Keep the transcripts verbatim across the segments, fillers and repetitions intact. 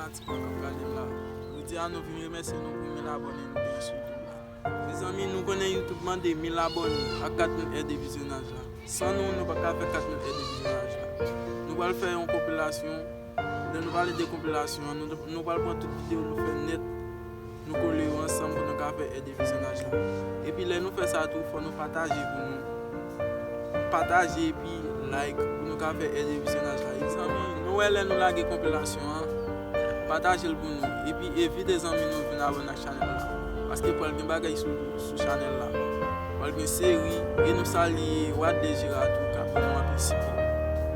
Fanatik mwen k ap gade m la. Jodi a nou vin remèsye nou pou mil abòne nou genyen sou YouTube la. Mezanmi, nou konnen YouTube mande mil abòne ak kat mil è de vizyonaj la. San nou, nou pa ka fè kat mil è de vizyonaj la. Nou pral fè yon konpilasyon. Lè nou pale de konpilasyon an, nou, nou pral pran tout videyo nou fè nèt, nou kole yo ansanm pou nou ka fè è de vizyonaj la. Epi lè nou fè sa tou, fò nou pataje pou nou. Pataje epi like pou nou ka fè è de vizyonaj la. Mezanmi, nou wè lè nou lage konpilasyon an, pataje l pou nou. Epi envite zanmi nou vin abòne ak chanèl la. Paske pral gen bagay sou, sou chanèl la. Pral gen seri, e nou salye Wadley Gérard tou k ap ban nou anpil sipò.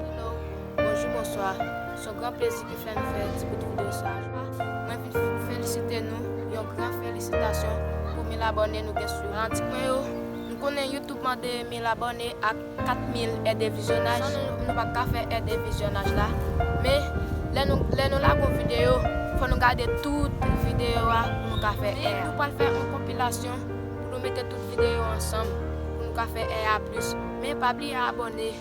Hello, bonjou, bonswa. Se yon gran plezi ki fè n fè ti bout videyo sa a. Mwen vin felisite nou, yon gran felisitasyon pou mil abòne nou gen sou fanatik mwen yo. Nou konnen YouTube mande mil abòne ak kat mil è de vizyonaj. San nou, nou pa ka fè è de vizyonaj la. Men, lè nou, lè nou lage yon videyo, fò nou gade tout videyo a pou nou ka fè è a. Nou pral fè yon konpilasyon pou nou mete tout videyo ansanm pou nou ka fè è a plis. Men pa bliye abòne,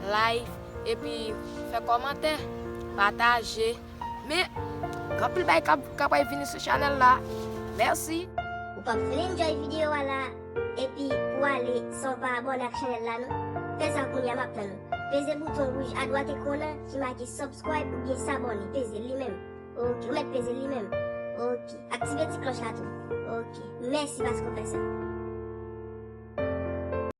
like, epi fè kòmantè, pataje. Men, gen anpil bagay k ap, k ap vini sou chanèl la. Mèsi. Ou p ap vle enjoy videyo a la, epi pou ale san w pa abòne ak chanèl la non. Fè sa kounye a, m ap tann ou. Peze bouton wouj adwat ekran an ki make subscribe oubyen s'abonner. Peze li menm. Ok, ou mèt peze li menm. Ok. Aktive ti klòch la tou. Ok. Mèsi paske w fè sa.